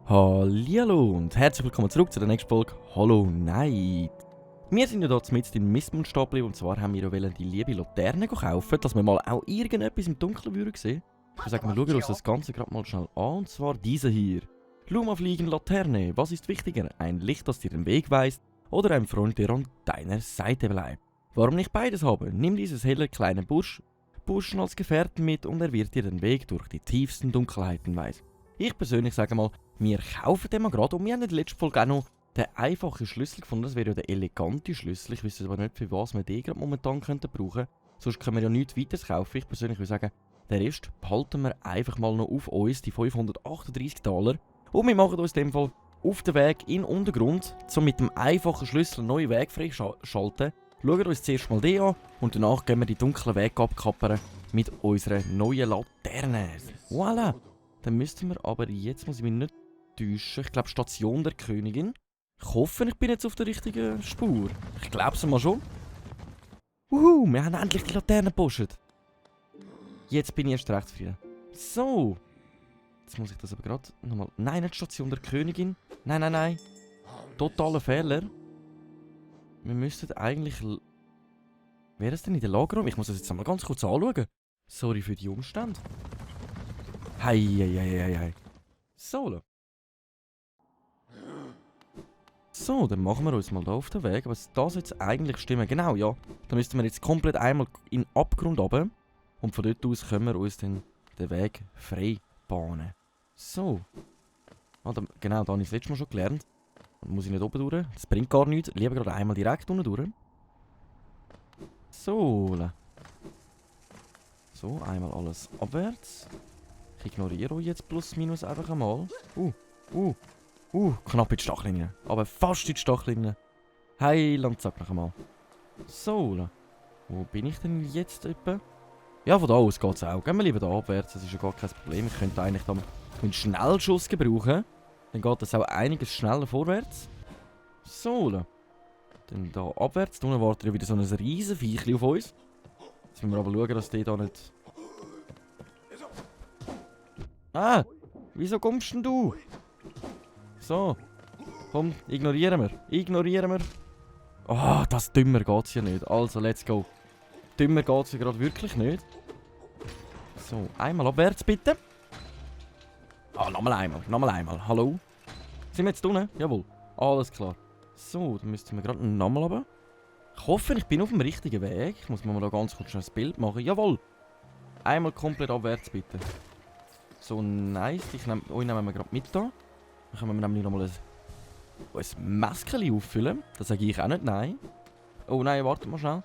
Hallihallo und herzlich willkommen zurück zu der nächsten Folge Hollow Knight. Wir sind ja hier mit im Mistmund stehen geblieben und zwar haben wir ja die liebe Laterne kaufen, dass wir mal auch irgendetwas im Dunkeln würden sehen. Ich würde sagen, wir schauen uns das Ganze gerade mal schnell an und zwar diese hier. Luma fliegen Laterne, was ist wichtiger? Ein Licht, das dir den Weg weist oder ein Freund, der an deiner Seite bleibt? Warum nicht beides haben? Nimm dieses helle kleine Burschen als Gefährten mit und er wird dir den Weg durch die tiefsten Dunkelheiten weisen. Ich persönlich sage mal, wir kaufen den mal gerade und wir haben in der letzten Folge auch noch den einfachen Schlüssel gefunden. Das wäre ja der elegante Schlüssel. Ich wüsste aber nicht, für was wir den gerade momentan brauchen könnten. Sonst können wir ja nichts weiteres kaufen. Ich persönlich würde sagen, den Rest behalten wir einfach mal noch auf uns, die 538 $. Und wir machen uns in dem Fall auf den Weg in den Untergrund, um mit dem einfachen Schlüssel einen neuen Weg freischalten. Schauen uns zuerst mal den an und danach gehen wir die dunklen Wege abkappern mit unserer neuen Laterne. Voilà! Dann müssten wir aber, jetzt muss ich mich nicht täuschen, ich glaube Station der Königin. Ich hoffe, ich bin jetzt auf der richtigen Spur. Ich glaube es mal schon. Wir haben endlich die Laterne gepusht. Jetzt bin ich erst recht zufrieden. So. Jetzt muss ich das aber gerade nochmal... Nein, nicht Station der Königin. Nein. Totaler Fehler. Wir müssten eigentlich... Wäre es denn in der Lagerraum? Ich muss das jetzt einmal ganz kurz anschauen. Sorry für die Umstände. Hei. So, dann machen wir uns mal da auf den Weg. Was das jetzt eigentlich stimmen? Genau, ja. Da müssten wir jetzt komplett einmal in den Abgrund runter. Und von dort aus können wir uns dann den Weg frei bahnen. So. Genau, da habe ich das letzte Mal schon gelernt. Da muss ich nicht oben durch. Das bringt gar nichts. Lieber gerade einmal direkt unten durch. So. So, einmal alles abwärts. Ich ignoriere euch jetzt plus minus einfach einmal. Knapp in die Stachlinie. Aber fast in die Stachlinie. Heiland, sag noch einmal. So, wo bin ich denn jetzt etwa? Ja, von da aus geht es auch. Gehen wir lieber da abwärts, das ist ja gar kein Problem. Ich könnte eigentlich dann einen Schnellschuss gebrauchen. Dann geht das auch einiges schneller vorwärts. So, dann da abwärts. Da wartet ja wieder so ein riesen Viechli auf uns. Jetzt müssen wir aber schauen, dass die da nicht... Wieso kommst denn du? So. Komm, ignorieren wir. Oh, das dümmer geht's ja nicht. Also, let's go. Dümmer geht's ja gerade wirklich nicht. So, einmal abwärts bitte. Nochmal einmal. Hallo? Sind wir jetzt unten? Jawohl. Alles klar. So, dann müssten wir gerade nochmal runter. Ich hoffe, ich bin auf dem richtigen Weg. Ich muss mir mal da ganz kurz ein Bild machen. Jawohl. Einmal komplett abwärts bitte. So, nice. Euch nehmen wir gerade mit da. Dann können wir nämlich nochmal ein Maskeli auffüllen. Das sage ich auch nicht, nein. Oh nein, wartet mal schnell.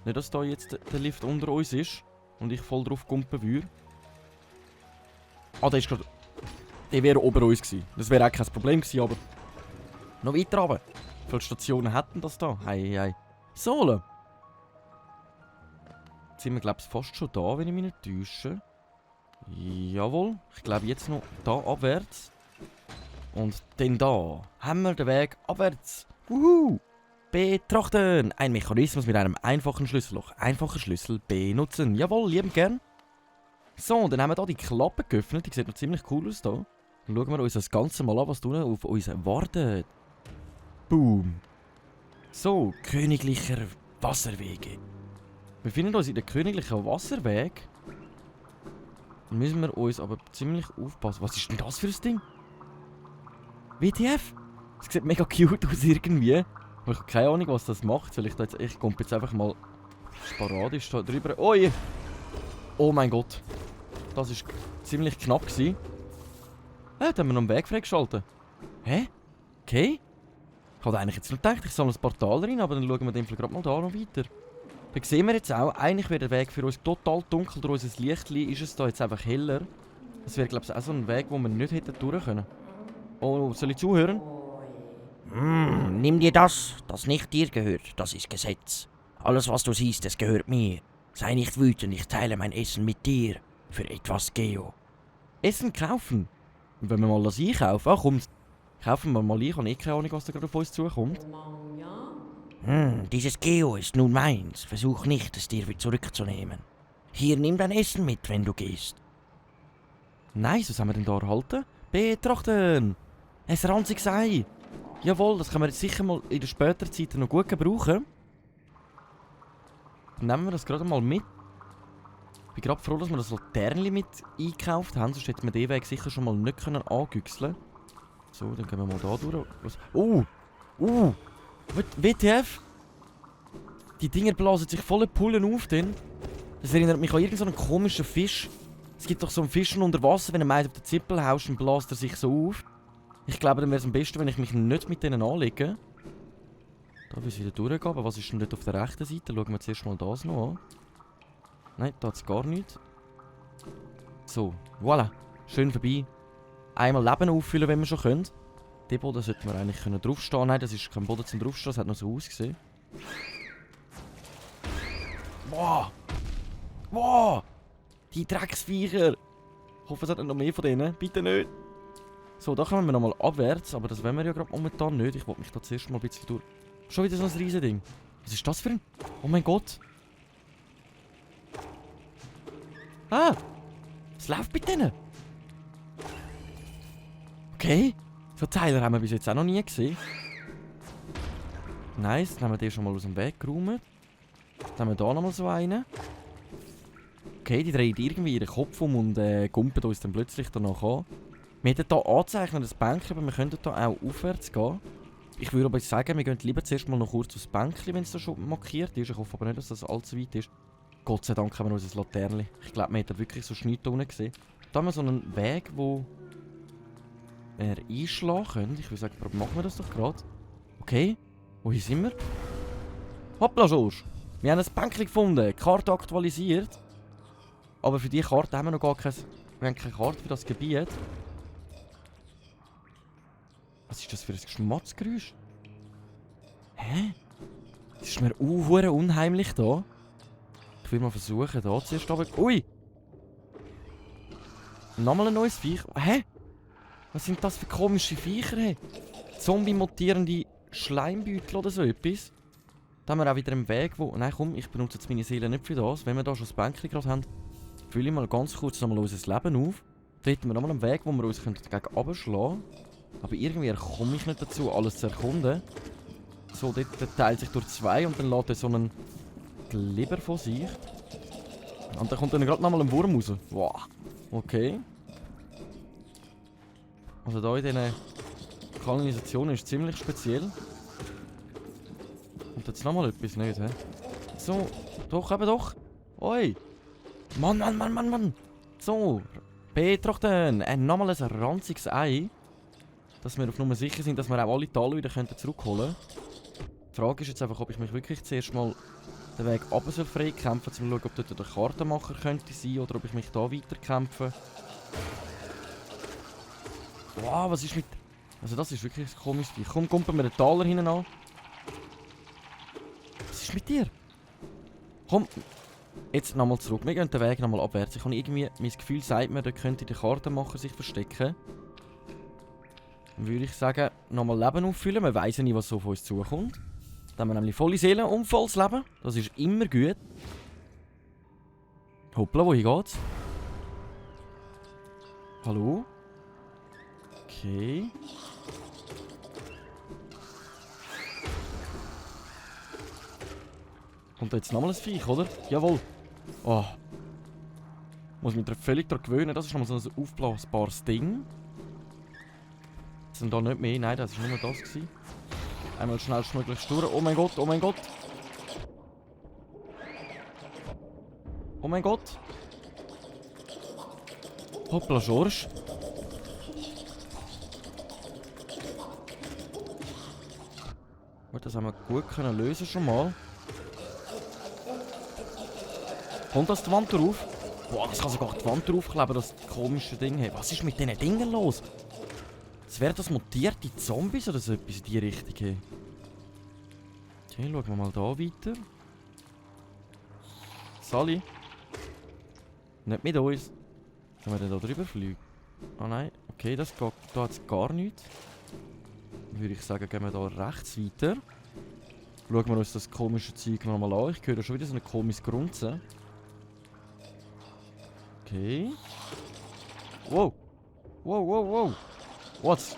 Nicht, dass da jetzt der Lift unter uns ist und ich voll drauf gumpen würde. Der ist gerade... Der wäre ober uns gewesen. Das wäre auch kein Problem gewesen, aber... Noch weiter runter. Wie viele Stationen hätten das da? Hei. So. Jetzt sind wir, glaube ich, fast schon da, wenn ich mich nicht täusche. Jawohl. Ich glaube jetzt noch da abwärts. Und dann da haben wir den Weg abwärts. Betrachten. Ein Mechanismus mit einem einfachen Schlüsselloch. Einfacher Schlüssel benutzen. Jawohl, liebend gern. So, dann haben wir hier die Klappe geöffnet. Die sieht noch ziemlich cool aus hier. Dann schauen wir uns das Ganze mal an, was da auf uns wartet. Boom. So, königlicher Wasserwege. Wir befinden uns in der königlichen Wasserweg. Dann müssen wir uns aber ziemlich aufpassen. Was ist denn das für ein Ding? WTF? Das sieht mega cute aus irgendwie. Aber ich habe keine Ahnung, was das macht. Soll ich da jetzt... Ich komme jetzt einfach mal sporadisch da drüber... Oi! Oh mein Gott. Das war ziemlich knapp gewesen. Da haben wir noch einen Weg freigeschaltet. Hä? Okay. Ich hatte eigentlich jetzt noch gedacht, ich soll ein Portal rein, aber dann schauen wir den gerade mal da noch weiter. Da sehen wir jetzt auch, eigentlich wäre der Weg für uns total dunkel. Durch unser Lichtli ist es da jetzt einfach heller. Das wäre, glaube ich, auch so ein Weg, wo wir nicht hätten durch können. Oh, soll ich zuhören? Nimm dir das nicht dir gehört, das ist Gesetz. Alles, was du siehst, es gehört mir. Sei nicht wütend, ich teile mein Essen mit dir. Für etwas Geo. Essen kaufen? Und wenn wir mal das einkaufen, komm, kaufen wir mal ein. Ich habe keine Ahnung, was da gerade auf uns zukommt. Dieses Geo ist nun meins. Versuch nicht, es dir zurückzunehmen. Hier, nimm dein Essen mit, wenn du gehst. Nice, was haben wir denn da erhalten? Betrachten! Ein ranziges Ei! Jawohl, das können wir jetzt sicher mal in der späteren Zeit noch gut gebrauchen. Dann nehmen wir das gerade mal mit. Ich bin gerade froh, dass wir das Laternchen mit eingekauft haben, sonst hätten wir den Weg sicher schon mal nicht angüchseln können. So, dann gehen wir mal da durch. Was? WTF? Die Dinger blasen sich volle Pullen auf, denn. Das erinnert mich an irgendeinen komischen Fisch. Es gibt doch so einen Fisch unter Wasser, wenn er meint auf den Zippel haust, dann bläst er sich so auf. Ich glaube, dann wäre es am besten, wenn ich mich nicht mit denen anlege. Da will es wieder durchgehen, aber was ist denn dort auf der rechten Seite? Schauen wir zuerst mal das noch an. Nein, da hat es gar nichts. So, voilà. Schön vorbei. Einmal Leben auffüllen, wenn wir schon können. Den Boden sollten wir eigentlich draufstehen können. Nein, das ist kein Boden zum Draufstehen, das hat noch so ausgesehen. Wow! Wow! Die Drecksviecher! Ich hoffe, es hat noch mehr von denen. Bitte nicht! So, da kommen wir nochmal abwärts, aber das wollen wir ja gerade momentan nicht. Ich wollte mich da zuerst mal ein bisschen durch... Schon wieder so ein Riesending. Was ist das für ein... Oh mein Gott! Ah! Was läuft mit denen? Okay. So Teile haben wir bis jetzt auch noch nie gesehen. Nice, dann haben wir den schon mal aus dem Weg geräumt. Dann haben wir da nochmal so einen. Okay, die drehen irgendwie ihren Kopf um und gumpen uns dann plötzlich danach an. Wir hätten hier angezeichnet, das Bänkchen, aber wir könnten hier auch aufwärts gehen. Ich würde aber sagen, wir gehen lieber zuerst mal noch kurz aufs Bänkchen, wenn es da schon markiert ist. Ich hoffe aber nicht, dass das allzu weit ist. Gott sei Dank haben wir unser Laternchen. Ich glaube, wir hätten wirklich so Schnitte unten gesehen. Da haben wir so einen Weg, wo wir einschlagen können. Ich würde sagen, machen wir das doch gerade. Okay, wohin sind wir? Hoppla, Schorsch! Wir haben ein Bänkchen gefunden, die Karte aktualisiert. Aber für diese Karte haben wir noch gar keine... Wir haben keine Karte für das Gebiet. Was ist das für ein Schmatzgeräusch? Hä? Das ist mir unheimlich da. Ich will mal versuchen, da zuerst runter... Ui! Nochmal ein neues Viech. Hä? Was sind das für komische Viecher? Hey? Zombie-mutierende Schleimbeutel oder so etwas. Da haben wir auch wieder einen Weg, wo... Nein, komm, ich benutze jetzt meine Seele nicht für das. Wenn wir da schon das Bänkchen gerade haben, fülle ich mal ganz kurz nochmal unser Leben auf. Da hätten wir nochmal einen Weg, wo wir uns dagegen runterschlagen können. Aber irgendwie komme ich nicht dazu, alles zu erkunden. So, dort teilt sich durch zwei und dann lädt er so einen Glibber von sich. Und dann kommt dann gerade nochmal ein Wurm raus. Wow. Okay. Also da in diesen Kanalisationen ist es ziemlich speziell. Und jetzt nochmal etwas nicht, hä? So, doch, eben doch. Oi. Mann. So, betrachten. Nochmal ein ranziges Ei. Dass wir auf Nummer sicher sind, dass wir auch alle Taler wieder zurückholen können. Die Frage ist jetzt einfach, ob ich mich wirklich zuerst mal den Weg runter freikämpfen soll, um zu schauen, ob dort der Kartenmacher könnte sein oder ob ich mich da weiterkämpfe. Wow, was ist mit... Also das ist wirklich ein komisches Vieh. Komm, kumpen wir den Taler hinten an. Was ist mit dir? Komm, jetzt nochmal zurück. Wir gehen den Weg nochmal abwärts. Ich habe irgendwie... Mein Gefühl sagt mir, da könnte der Kartenmacher sich verstecken. Dann würde ich sagen, nochmal Leben auffüllen. Man weiss ja nicht, was so auf uns zukommt. Dann haben wir nämlich volle Seele und volles Leben. Das ist immer gut. Hoppla, wohin geht's? Hallo? Okay. Kommt da jetzt nochmal ein Viech, oder? Jawohl. Oh. Muss mich völlig daran gewöhnen. Das ist nochmal so ein aufblasbares Ding. Das sind da nicht mehr. Nein, das war nur das gewesen. Einmal schnellstmöglich durch. Oh mein Gott, oh mein Gott. Oh mein Gott. Hoppla, Schorsch. Gut, das haben wir gut können lösen schon mal. Kommt das die Wand drauf? Boah, das kann sogar die Wand draufkleben, das komische Ding. Hey, was ist mit diesen Dingen los? Das wären das mutierte Zombies oder so etwas in die Richtung. Hey. Okay, schauen wir mal da weiter. Sally. Nicht mit uns. Können wir denn da drüber fliegen? Ah nein, okay, das geht, da hat es gar nichts. Dann würde ich sagen, gehen wir da rechts weiter. Schauen wir uns das komische Zeug nochmal an. Ich höre schon wieder so ein komisches Grunzen. Okay. Wow. Wow, wow, wow. What?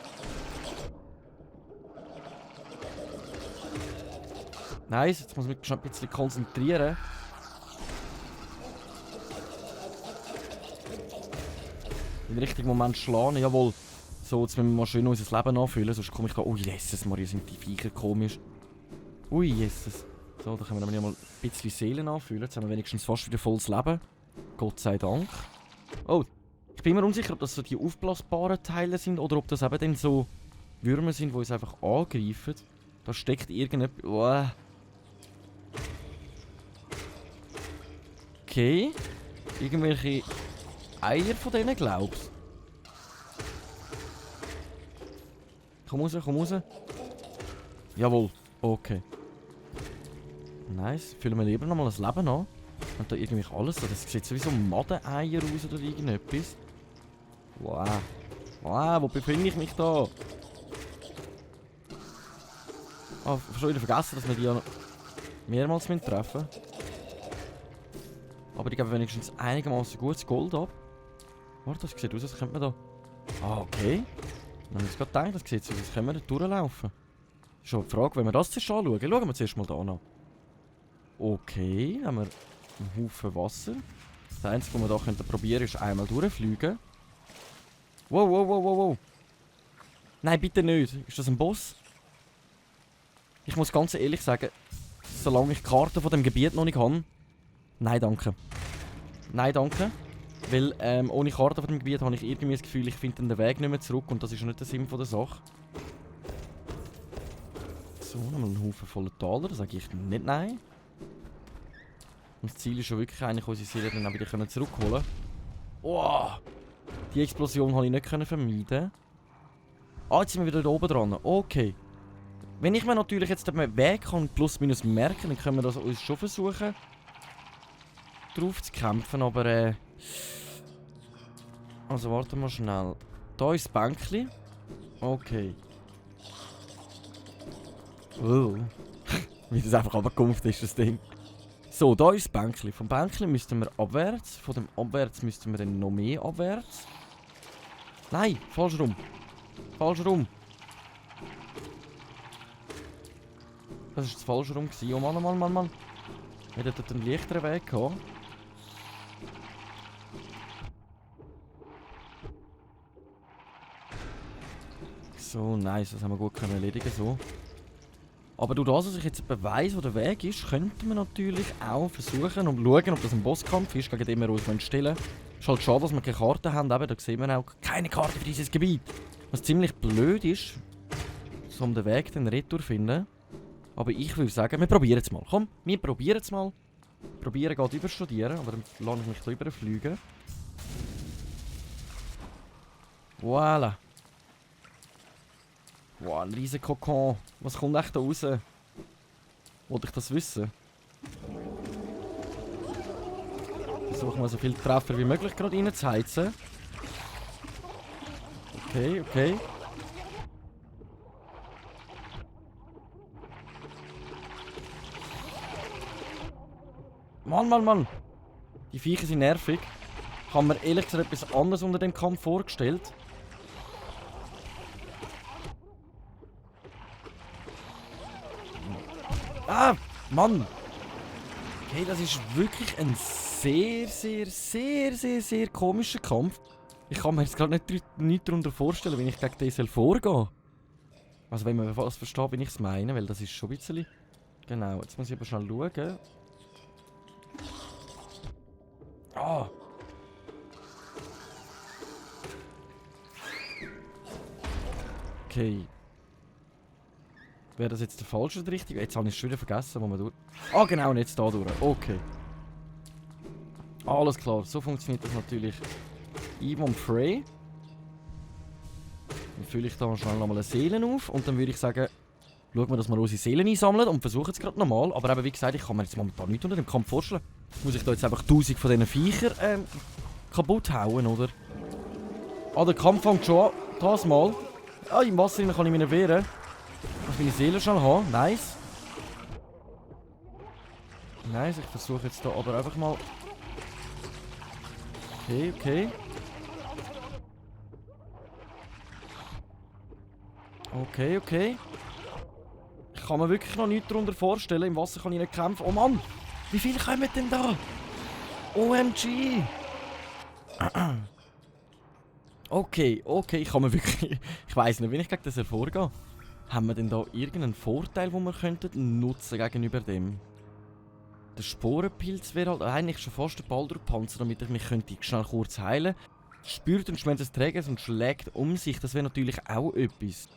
Nice, jetzt muss ich mich schon ein bisschen konzentrieren. Im richtigen Moment schlagen, jawohl. So, jetzt müssen wir mal schön unser Leben anfüllen, sonst komme ich da... Ui, Jesus, Maria, sind die Viecher komisch. Ui, Jesus. So, da können wir mal ein bisschen Seelen anfüllen. Jetzt haben wir wenigstens fast wieder volles Leben. Gott sei Dank. Oh, ich bin mir unsicher, ob das so die aufblasbaren Teile sind oder ob das eben dann so Würmer sind, die uns einfach angreifen. Da steckt irgendetwas... Oh. Okay. Irgendwelche Eier von denen, glaubst du? Komm raus, komm raus. Jawohl. Okay. Nice. Füllen wir lieber nochmal das Leben an. Und da irgendwie alles. Das sieht sowieso Madeneier aus oder irgendetwas. Wow. Wow, wo befinde ich mich da? Ah, schon wieder vergessen, dass wir die ja mehrmals treffen müssen. Aber ich gebe wenigstens einigermaßen gutes Gold ab. Warte, das sieht aus, als könnte man da... Ah, okay. Dann habe ich gerade gedacht, das sieht so aus, als können wir da durchlaufen. Schon die Frage, wenn wir das zuerst anschauen. Schauen wir zuerst mal da an. Okay, haben wir einen Haufen Wasser. Das Einzige, was wir hier probieren können, ist einmal durchfliegen. Wow, wow, wow, wow, wow. Nein, bitte nicht. Ist das ein Boss? Ich muss ganz ehrlich sagen, solange ich die Karte von dem Gebiet noch nicht habe... Nein, danke. Nein, danke. Weil ohne Karte von dem Gebiet habe ich irgendwie das Gefühl, ich finde den Weg nicht mehr zurück und das ist nicht der Sinn von der Sache. So, nochmal einen Haufen voller Taler, da sage ich nicht nein. Und das Ziel ist schon wirklich eigentlich, unsere Seele dann auch wieder zurückholen. Oh! Die Explosion konnte ich nicht vermeiden. Ah, jetzt sind wir wieder da oben dran. Okay. Wenn ich mir natürlich jetzt den Weg kann plus minus merken, dann können wir das uns schon versuchen, drauf zu kämpfen, aber also warte mal schnell. Da ist das Bänkchen. Okay. Oh. Wie das einfach runtergekommen ist, das Ding. So, da ist das Bänkchen. Vom Bänkchen müssten wir abwärts. Von dem abwärts müssten wir dann noch mehr abwärts. Nein, falsch rum. Falsch rum. Das war das falsche rum. Oh Mann, oh Mann, Mann, Mann. Wir hätten dort einen leichteren Weg gehabt. So, nice, das haben wir gut können erledigen so. Aber durch das, dass ich jetzt weiss, wo der Weg ist, könnten wir natürlich auch versuchen und schauen, ob das ein Bosskampf ist, gegen den wir uns stellen wollen. Ist halt schade, dass wir keine Karte haben, eben, da sehen wir auch keine Karte für dieses Gebiet. Was ziemlich blöd ist, so um den Weg den retour zu finden. Aber ich würde sagen, wir probieren es mal. Komm, wir probieren es mal. Probieren geht überstudieren, aber dann lasse ich mich da überfliegen. Voilà. Wow, ein riesen Kokon. Was kommt echt da raus? Wollte ich das wissen? Versuchen wir so viele Treffer wie möglich gerade reinzuheizen. Okay, okay. Mann, Mann, Mann! Die Viecher sind nervig. Ich habe mir ehrlich gesagt etwas anderes unter dem Kampf vorgestellt. Ah! Mann! Okay, das ist wirklich ein sehr komischer Kampf. Ich kann mir jetzt gerade nicht darunter vorstellen, wenn ich gegen den vorgehe. Also wenn man was versteht, wie ich es meine, weil das ist schon ein bisschen... Genau, jetzt muss ich aber schnell schauen. Ah! Okay. Wäre das jetzt der falsche oder richtige? Jetzt habe ich es schon wieder vergessen, wo man durch... Ah genau, und jetzt da durch. Okay. Alles klar, so funktioniert das natürlich. Even Frey. Dann fülle ich da schnell nochmal eine Seele auf und dann würde ich sagen, schauen wir, dass wir unsere Seelen einsammeln und versuchen es gerade nochmal. Aber eben, wie gesagt, ich kann mir jetzt momentan nichts unter dem Kampf vorstellen. Muss ich da jetzt einfach 1000 von diesen Viechern kaputt hauen, oder? Ah, der Kampf fängt schon an. Das mal. Ah, im Wasser kann ich mich nicht wehren. Ich muss meine Seele schnell haben. Nice. Nice, ich versuche jetzt da aber einfach mal... Okay, okay. Okay, okay. Ich kann mir wirklich noch nichts darunter vorstellen. Im Wasser kann ich nicht kämpfen. Oh Mann! Wie viele kommen denn da? OMG! Okay, okay. Ich kann mir wirklich... Ich weiss nicht, wie ich gegen das hervorgehe. Haben wir denn da irgendeinen Vorteil, den wir könnten nutzen gegenüber dem? Der Sporenpilz wäre halt eigentlich schon fast der Baldurpanzer, damit ich mich schnell kurz heilen könnte. Spürt den Schmerz des Trägers und schlägt um sich. Das wäre natürlich auch etwas.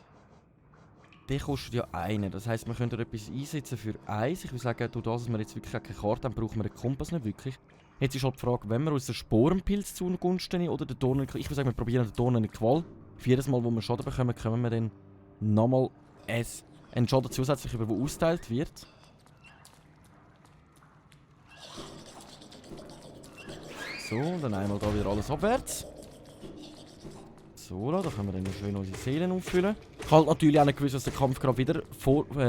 Der kostet ja einen. Das heisst, wir könnten etwas einsetzen für eins. Ich würde sagen, durch das, dass wir jetzt wirklich keine Karte haben, brauchen wir den Kompass nicht wirklich. Jetzt ist halt die Frage, wenn wir uns den Sporenpilz zugunsten nehmen oder den Dornen... Ich würde sagen, wir probieren den Dornenqual. Für jedes Mal, wo wir Schaden bekommen, können wir dann nochmal einen Schaden zusätzlich über, der austeilt wird. So, dann einmal da wieder alles abwärts. So, da können wir dann schön unsere Seelen auffüllen. Ich habe natürlich auch nicht gewusst, dass der Kampf gerade wieder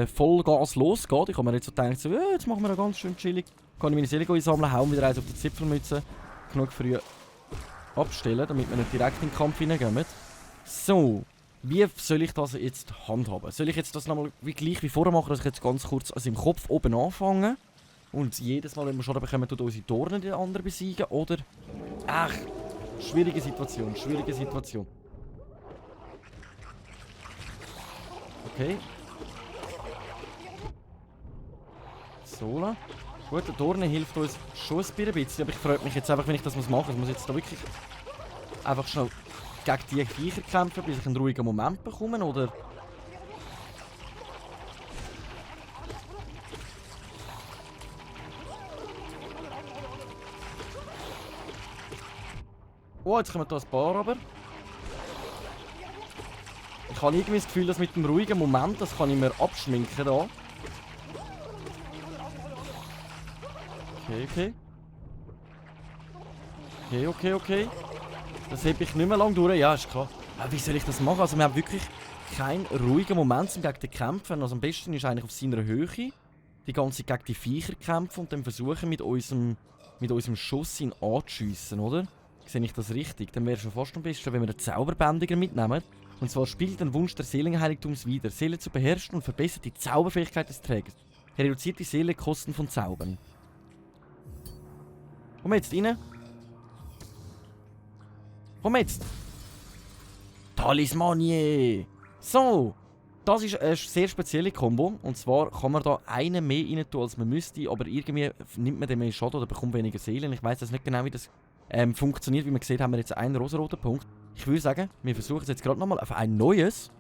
Vollgas losgeht. Ich habe mir jetzt so gedacht, ja, jetzt machen wir da ganz schön chillig. Kann ich meine Seelen einsammeln, hauen wieder eins auf die Zipfelmütze. Genug früh abstellen, damit wir nicht direkt in den Kampf hineingehen. So, wie soll ich das jetzt handhaben? Soll ich jetzt das nochmal gleich wie vorher machen, dass ich jetzt ganz kurz im Kopf oben anfange? Und jedes Mal, wenn wir Schaden bekommen, tut unsere Dornen den anderen besiegen? Oder... Ach, schwierige Situation, schwierige Situation. Okay. So. Gut, der Dornen hilft uns schon ein bisschen, aber ich freue mich jetzt einfach, wenn ich das machen muss. Ich muss jetzt da wirklich einfach schnell gegen die Viecher kämpfen, bis ich einen ruhigen Moment bekomme, oder... Oh, jetzt kommen da ein paar aber. Ich habe irgendwie das Gefühl, dass mit dem ruhigen Moment, das kann ich mir abschminken da. Okay, okay. Okay, okay, okay. Das heb ich nicht mehr lang durch. Ja, ist klar. Aber wie soll ich das machen? Also wir haben wirklich keinen ruhigen Moment gegen den Kämpfen. Also am besten ist eigentlich auf seiner Höhe die ganze Zeit gegen die Viecher kämpfen und dann versuchen mit unserem Schuss ihn anzuschiessen, oder? Sehe ich das richtig? Dann wäre es schon fast am besten, wenn wir einen Zauberbändiger mitnehmen. Und zwar spielt den Wunsch der Seelenheiligtums wider, Seele zu beherrschen und verbessert die Zauberfähigkeit des Trägers. Er reduziert die Seelekosten von Zaubern. Komm jetzt rein. Komm jetzt. Talismanie. So. Das ist eine sehr spezielle Kombo. Und zwar kann man da einen mehr rein tun, als man müsste. Aber irgendwie nimmt man den mehr Schaden oder bekommt weniger Seelen. Ich weiss das nicht genau, wie das funktioniert. Wie man sieht, haben wir jetzt einen rosaroten Punkt. Ich würde sagen, wir versuchen es jetzt gerade nochmal auf ein neues.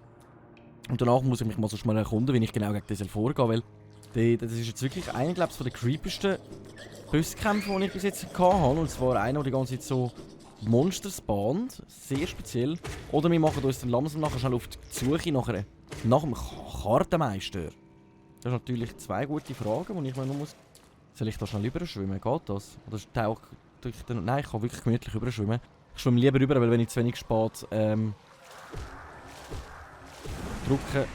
Und danach muss ich mich mal so schnell erkunden, wie ich genau gegen das vorgehe. Weil das ist jetzt wirklich einer, glaube ich, von den creepiesten Bosskämpfen, die ich bis jetzt hatte. Und zwar einer, der die ganze Zeit so Monster spawnt. Sehr speziell. Oder wir machen uns dann langsam nachher schnell auf die Suche nach dem Kartenmeister. Das sind natürlich zwei gute Fragen, die ich mir noch muss. Soll ich da schnell überschwimmen? Geht das? Oder taucht durch den... Nein, ich kann wirklich gemütlich überschwimmen. Ich schwimme lieber rüber, weil wenn ich zu wenig spät drücke,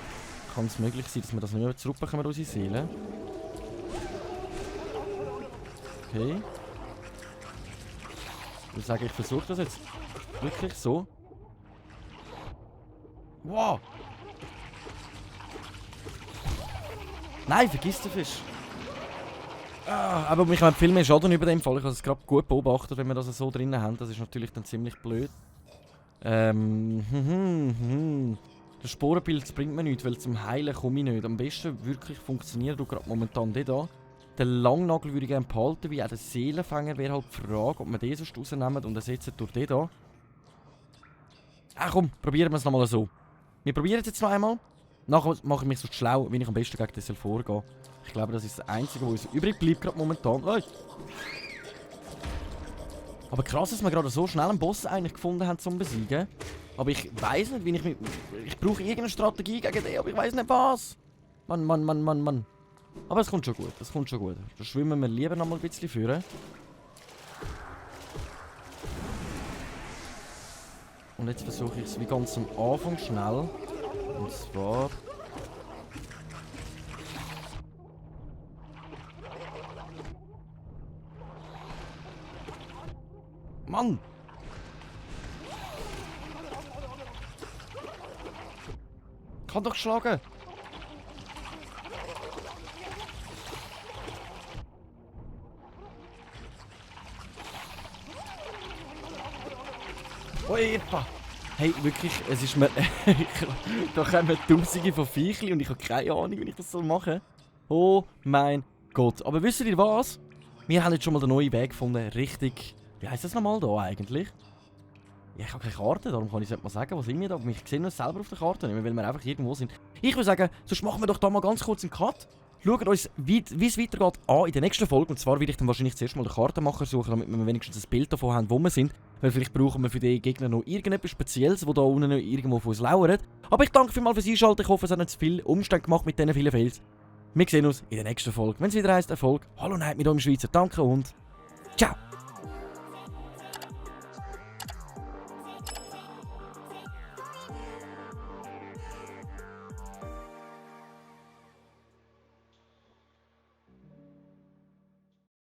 kann es möglich sein, dass wir das nicht mehr zurückbekommen, unsere Seele. Okay. Ich würde sagen, ich versuche das jetzt wirklich so. Wow! Nein, vergiss den Fisch! Aber wir haben viel mehr Schaden über dem Fall. Ich habe es gerade gut beobachtet, wenn wir das so drinnen haben. Das ist natürlich dann ziemlich blöd. Der Sporenpilz bringt mir nichts, weil zum Heilen komme ich nicht. Am besten wirklich funktioniert gerade momentan der da. Den Langnagel würde ich gerne behalten, wie auch der Seelenfänger wäre halt die Frage, ob wir den sonst rausnehmen und ersetzen durch den da. Komm, probieren wir es nochmal so. Wir probieren es jetzt noch einmal. Nachher mache ich mich so schlau, wie ich am besten gegen das vorgehe. Ich glaube, das ist das Einzige, was uns übrig bleibt gerade momentan. Aber krass, dass wir gerade so schnell einen Boss eigentlich gefunden haben zum Besiegen. Aber ich weiß nicht, wie ich brauche irgendeine Strategie gegen den, aber ich weiß nicht was. Mann. Aber es kommt schon gut, das kommt schon gut. Da schwimmen wir lieber noch mal ein bisschen führen. Und jetzt versuche ich es wie ganz am Anfang schnell. Und zwar... Mann! Kann doch schlagen! Oh, Epa! Hey, wirklich, es ist mir... da kommen tausende von Viechli und ich habe keine Ahnung, wie ich das machen soll. Oh mein Gott. Aber wisst ihr was? Wir haben jetzt schon mal den neuen Weg gefunden. Richtig... Wie heisst das nochmal da eigentlich? Ja, ich habe keine Karte, darum kann ich es nicht mal sagen. Wo sind wir da? Wir sehen uns selber auf der Karte nicht mehr, weil wir einfach irgendwo sind. Ich würde sagen, sonst machen wir doch da mal ganz kurz einen Cut. Schaut uns, wie es weitergeht, an in der nächsten Folge. Und zwar will ich dann wahrscheinlich zuerst mal den Kartenmacher suchen, damit wir wenigstens ein Bild davon haben, wo wir sind. Weil vielleicht brauchen wir für den Gegner noch irgendetwas Spezielles, wo da unten noch irgendwo von uns lauert. Aber ich danke vielmals fürs Einschalten. Ich hoffe, es hat nicht zu viel Umstand gemacht mit diesen vielen Fails. Wir sehen uns in der nächsten Folge. Wenn es wieder heisst Erfolg, Hollow Knight mit eurem Schweizer. Danke und ciao!